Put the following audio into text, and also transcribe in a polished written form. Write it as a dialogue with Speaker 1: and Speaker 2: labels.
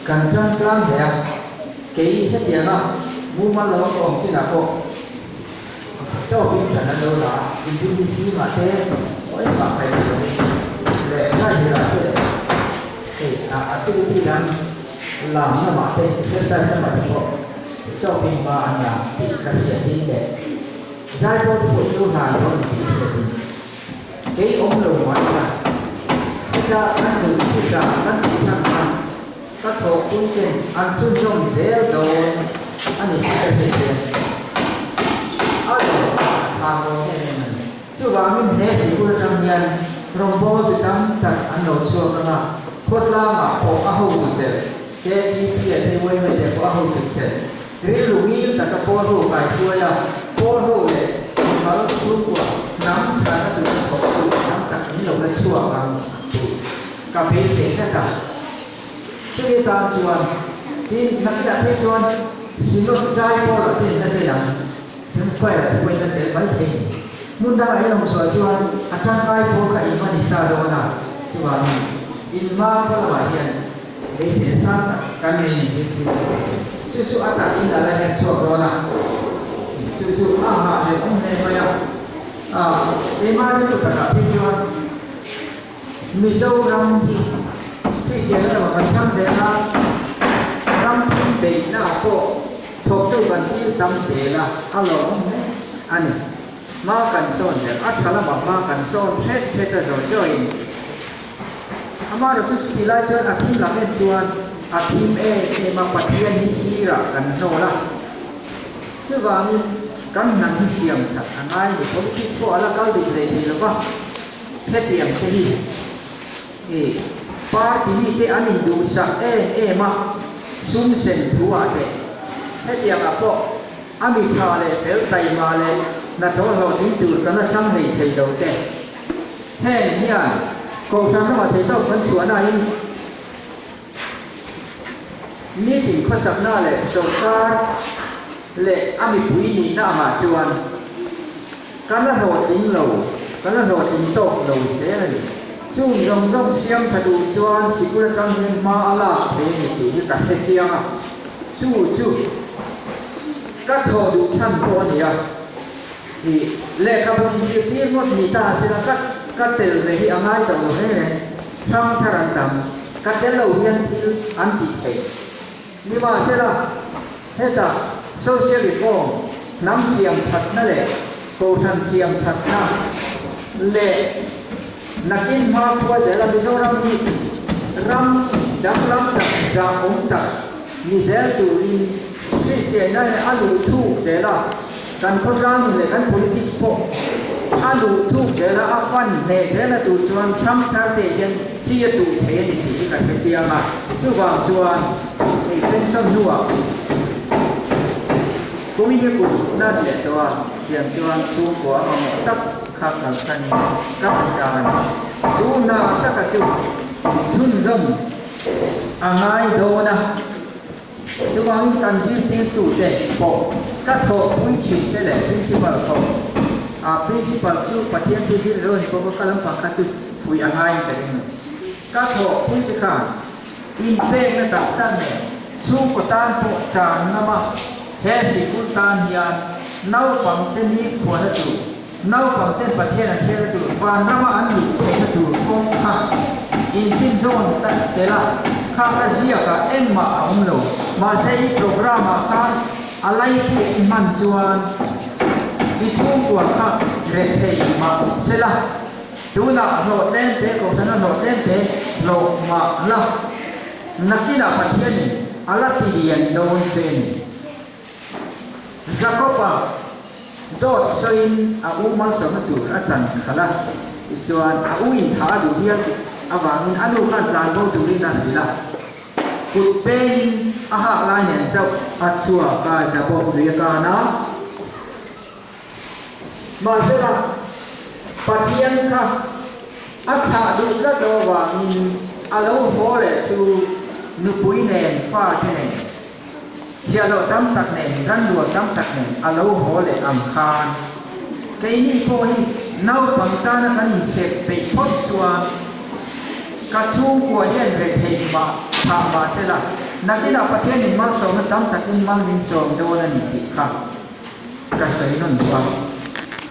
Speaker 1: Kan ṭang tlang hle a, kei hetianga mumal lo ka awm chinah pawh tawpin ṭhan an lo la a, inrinni zingah te aw engmah kai lo lovin leh ngaihhirah te hei a activity dang lam lamah te exercise lamah te pawh tawpin hma an la tih ka hriatin leh zaipawl te pawh chu hna lo ni tih hriatin Kei awm lo mai ila, heta kan duh chutah kan tih hlan kha ka thawhpui ten an chhunzawm zel dawn a ni tih ka hriat hian a lo thla mawi em em a ni. Chuvangin he sikul atang hian rawngbâwl ti tam tak an lo chhuak ang a, khawtlangah pawh a hotu tel, KTP a te yma te pawh a hotu tel, Rilru ngil taka pawl ho kai hruai a, pawl ho leh mimal chhungkua hnam thlahna tur a thawk chu tam tak min lo la chhuak ang tih ka beisei tlat a. Chumi tan chuan tin nakinah phei chuan Synod zai pawlah te in la tel ang, chuan choir te pawhin la tel mai thei ni. Hmun dangah in awm chhuah chuan a tangkai pawl kha in va ni sa dawn a, chuvangin in hma khaw lamah hian Beisei sang tak kan nei ni chu thil chu thei. Chu chu a tak in a la her chhuak dawn a, chu chu a hah leh awm hle mai a. A, keimah rilru takah phei chuan Mizoram hi Kristian lamah kan chang zel a, ram thim beihna ah pawh thawktu kan thil tam zel a, a lawmawm hle a ni. Hma kan sawn zel, a tha lamah hma kan sawn hret hret a zawi zawiin. Amaherawh chu chutih lai chuan a thim lam em chuan a thim em em a, Pathian hi sirah kan hnawl a. Chuvangin kan hnam hi siam that a ngai ni. Politics pawh a la kal dik hlei thei lo va, hetiang te hi i party mite an induhsak em em a, sum sen thu ah te hetiangah pawh a mi tha leh fel taima leh hnathawh hlawhtling tur kan la thlang hlei thei lo te. Heng hian Kohhran ramah theihtawp kan chhuahnain nitin khawsakna leh sawrkar leh a mipui nihna angah chuan kan la hlawhtling lo, kan la hlawhtling tawk lo zel a ni. Chung zawng zawng siam tha duh chuan sikul atang hian hma a lak thei a ni tih hi ka hre chiang a, chu chu ka thawh duh chhan pawh a ni a. I lehkhabu inzirtir ngawt ni ta sela ka ka tel ve hi a ngai tawh lo reng reng. Chhang thar an tam, ka tel lo hian thil an tih theih. Nimahsela, hetah social reform, hnam siam thatna leh kohhran siam thatna leh nakin hma khua zela Mizoram hi ram danglam tak zahawm tak ni zel turin Kristianna hi a luh thuk zel a, kan khawtlang leh kan politics pawh a luh thuk zel a, a fan hneh zel a tur chuan Trump thar te hian chi a tuh thei a ni tih hi ka hre chiang a, chuvang chuan hei pension hnuah kumin hi kum nan leh tawh a, tiang chuan chhungkua a mamawh tak kha kalsanin ka ti ta a ni. Chu hna saka chu chhunzawm a ngai dawn a. Chuvangin kan zirtirtute pawh ka thawhpui thin te leh principal pawh a principal chu Pathian thu zir lo a ni bawk a, ka lampang kha chu fuih a ngaiin ka ring lo. Ka thawhpui te khan inpekna tak tak nen chhungkaw tan pawh chan ngam a, he sikul tan hian naupangte ni khuana tur, naupangten Pathian an hriatna tur, vanrama an luh theihna tur kawng kha infinzawn ta tel a, kha ka ziakah engmah a awm lo. Mahse i programme-ah khan a laipui i hman chuan i chhungkua kha rethei mah sela, tunah hlawh tlem te, kohhrana hlawh tlem te hlawh mah la, nakinah Pathianin a la ti lian dawn che a ni. Jakob-a dawt sawiin a u malsawmna tur a chan khalh a, tichuan a u in tha a duh hial tih avangin a nu khan tlan bo turin a hrilh a. Kut pengin a hak lai nen chauh a chhuak a, Jakob lui a kan a. Mahsela, Pathian kha a thlah duh tlat lo avangin a lo haw leh chu nupui nen fate nen Thiahloh tam tak nen, ranrual tam tak nen a lo haw leh ang khan keini pawh hi naupang tana kan insep peih phawt chuan ka chhungkua hian rethei mah. Thah mah sela, nakinah Pathianin malsawmna tam takin mal min sawm dawn a ni tih kha ka sawi nawn duh a.